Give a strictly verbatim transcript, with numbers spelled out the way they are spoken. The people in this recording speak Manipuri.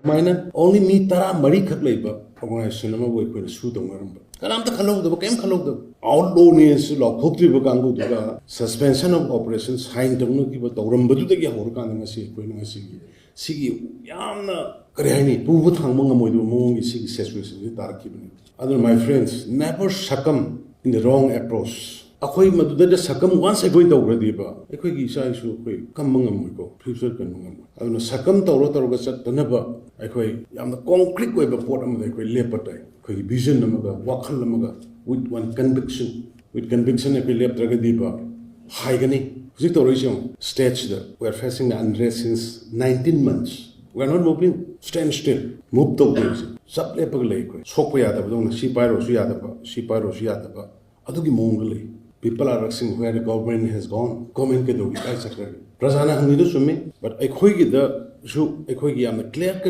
ꯁꯨꯃꯥꯏꯅ only ꯃꯤ ꯇꯔꯥ ꯃꯔꯤꯈꯛ ꯂꯩꯕ organization ꯑꯃꯕꯨ ꯑꯩꯈꯣꯏꯅ ꯁꯨ ꯇꯧꯅꯔꯝꯕ, ꯀꯅꯥꯝꯇ ꯈꯜꯍꯧꯗꯕ, ꯀꯩꯝ ꯈꯜꯍꯧꯗꯕ, outlaw ꯅꯦꯁꯨ ꯂꯥꯎꯊꯣꯛꯇ꯭ꯔꯤꯕ ꯀꯥꯡꯕꯨꯗꯨꯒ suspension of operation sign ꯇꯧꯅꯈꯤꯕ ꯇꯧꯔꯝꯕꯗꯨꯗꯒꯤ ꯍꯧꯔꯀꯥꯟꯗ ꯉꯁꯤ ꯑꯩꯈꯣꯏꯅ ꯉꯁꯤꯒꯤ ꯁꯤꯒꯤ ꯌꯥꯝꯅ, ꯀꯔꯤ ꯍꯥꯏꯅꯤ, ꯄꯨꯕ ꯊꯥꯡꯕ ꯉꯝꯃꯣꯏꯗꯕ ꯃꯑꯣꯡꯒꯤ ꯁꯤꯒꯤ situation ꯁꯤ ꯇꯥꯔꯛꯈꯤꯕꯅꯤ꯫ ꯑꯗꯨꯅ my friends, never succumb in the wrong approach. ꯑꯩꯈꯣꯏ ꯃꯗꯨꯗ succumb once ꯑꯩꯈꯣꯏ ꯇꯧꯈ꯭ꯔꯗꯤꯕ, ꯑꯩꯈꯣꯏꯒꯤ ꯏꯆꯥ ꯏꯁꯨ ꯑꯩꯈꯣꯏ ꯀꯝꯕ ꯉꯝꯃꯣꯏꯀꯣ, future ꯀꯟꯕ ꯉꯝꯃꯣꯏ꯫ ꯑꯗꯨꯅ succumb ꯇꯧꯔ ꯇꯧꯔꯒ ꯆꯠꯇꯅꯕ ꯑꯩꯈꯣꯏ ꯌꯥꯝꯅ concrete ꯑꯣꯏꯕ ꯄꯣꯠ ꯑꯃꯗ ꯑꯩꯈꯣꯏ ꯂꯦꯞꯄ ꯇꯥꯏ꯫ ꯑꯩꯈꯣꯏꯒꯤ vision ꯑꯃꯒ, ꯋꯥꯈꯜ ꯑꯃꯒ, with one conviction, with conviction ꯑꯩꯈꯣꯏ ꯂꯦꯞꯇ꯭ꯔꯒꯗꯤꯕ ꯍꯥꯏꯒꯅꯤ꯫ ꯍꯧꯖꯤꯛ ꯇꯧꯔꯛꯏꯁꯦ ꯌꯦꯡꯉꯨ, state ꯁꯤꯗ we are facing the unrest since nineteen months. We are not moving, stand still, move ꯇꯧꯗꯦ꯫ ꯍꯧꯖꯤꯛ ꯆꯞ ꯂꯦꯞꯄꯒ ꯂꯩ ꯑꯩꯈꯣꯏ꯫ ꯁꯣꯛꯄ ꯌꯥꯗꯕꯗꯧꯅ ꯁꯤ ꯄꯥꯏꯔꯨꯔꯁꯨ ꯌꯥꯗꯕ, ꯁꯤ ꯄꯥꯏꯔꯨꯔꯁꯨ ꯌꯥꯗꯕ, ꯑꯗꯨꯒꯤ ꯃꯑꯣꯡꯗ ꯂꯩ꯫ People are asking where the government has gone. Government ꯀꯩꯗꯧꯒꯦ, ꯀꯥꯏ ꯆꯠꯈ꯭ꯔꯒꯦ? ꯄ꯭ꯔꯖꯥꯅ ꯍꯪꯉꯤꯗꯣ ꯆꯨꯝꯃꯤ, but ꯑꯩꯈꯣꯏꯒꯤꯗꯁꯨ ꯑꯩꯈꯣꯏꯒꯤ ꯌꯥꯝꯅ clear cut